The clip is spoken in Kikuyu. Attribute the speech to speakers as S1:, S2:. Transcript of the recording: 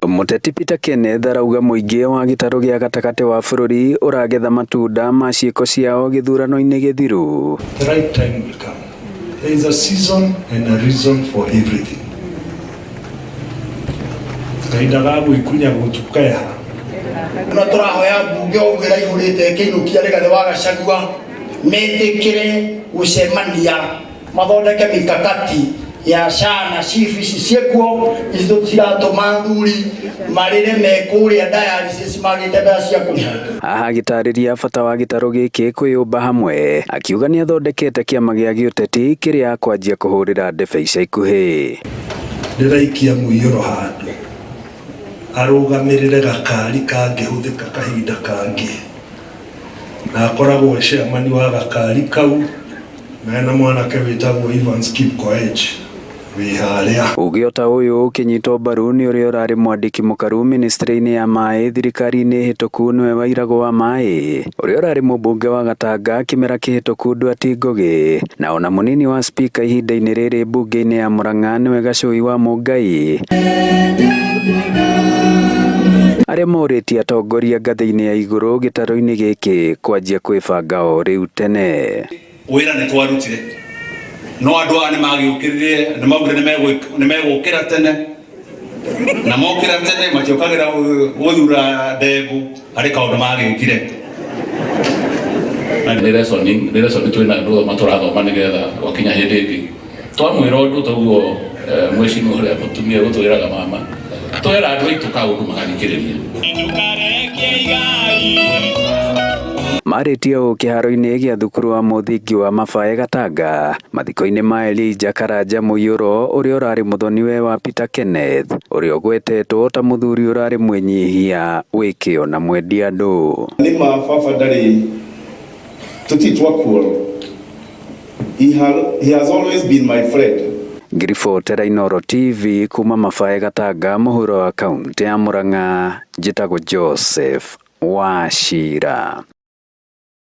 S1: Mũteti Peter Kenneth arauga mũingĩ wa gĩtarũ gĩa gatagatĩ wa bũrũri ũragetha matunda ma ciĩko ciao gĩthurano-inĩ gĩthiru.
S2: The right time will come. There is a season and a reason for everything. Kahinda ga gwĩkunya gũtũ keha.
S3: Na tũrahoya mbunge o ũguo ĩraihũrĩte ĩkĩinũkia Rigathĩ wa Gachagua metĩkĩre gũcemania mathondeke mikakati ya SHA na SHIF ici ciĩkuo ici ciratũma athuri marĩre me kũrĩa dialysis magĩte mbeca cia kũrĩha.
S1: Haha agĩtarĩria bata wa gĩtarũ gĩkĩ kwĩyũmba hamwe, akiuga nĩathondekete kĩama gĩa gĩũteti kĩrĩa akwanjia kũhũrĩra ndebe ica ikuhĩ.
S2: Ndĩraikia mũiyũro handũ arũgamĩrĩre gakari kangĩhũthĩka kahinda kangĩ, na akoragwo e chairman wa gakari kau, na ena mwanake wĩtagwo Evans Kipkoech wĩ harĩa.
S1: Uge ota ũyũ ũkĩnyitwo mbaru nĩ ũrĩa ũrarĩ mwandĩki mũkaru ministry-inĩ ya maĩ thirikari-inĩ hĩtũku nĩwe Wairagũ wa maĩ, ũrĩa ũrarĩ mũmbunge wa Gatanga kĩmera kĩhĩtũku Nduati Ngugi, na ona mũnini wa spika ihinda-inĩ rĩrĩ mbunge-inĩ ya Murang'a nĩwe Gacũi wa Mũngai, arĩa morĩtie atongoria ngathĩ-inĩ ya igũrũ gĩtarũ-inĩ gĩkĩ kwanjia kwĩbanga o rĩu tene.
S4: Wĩra nĩ twarutire, no andũ aya nĩ magĩũkĩrire, nĩ maugire nĩ megũkĩra tene, na mokĩra tene matiũkagĩra gũthura ndengũ, harĩ kaũndũ magĩkire.
S5: Nĩ lesson, nĩ lesson twĩna andũ matũrathoma nĩgetha gwakinya hĩndĩ ĩngĩ twamwĩra ũndũ toguo mwĩcimũ ũrĩa mũtumia gũtwĩraga mama twera andũ aitũ kaũndũ magathikĩrĩria.
S1: Marĩtie ũũ kĩharo-inĩ gĩa thukuru wa mũthingi wa Mabae Gatanga mathiko-inĩ ma Elijah Karanja Mũiyũro ũrĩa ũrarĩ mũthoniwe wa Peter Kenneth, ũrĩa ũgwetetwo ta mũthuri ũrarĩ mwĩnyihia, wĩ kĩo na mwendi andũ.
S6: Nĩ ma baba ndarĩ tũtirĩ twakuoro. He has always been my friend.
S1: Ngĩribotera Inooro TV kuma Mabae Gatanga mũhuro wa kaũntĩ ya Murang'a, njĩtagwo Joseph Wachira.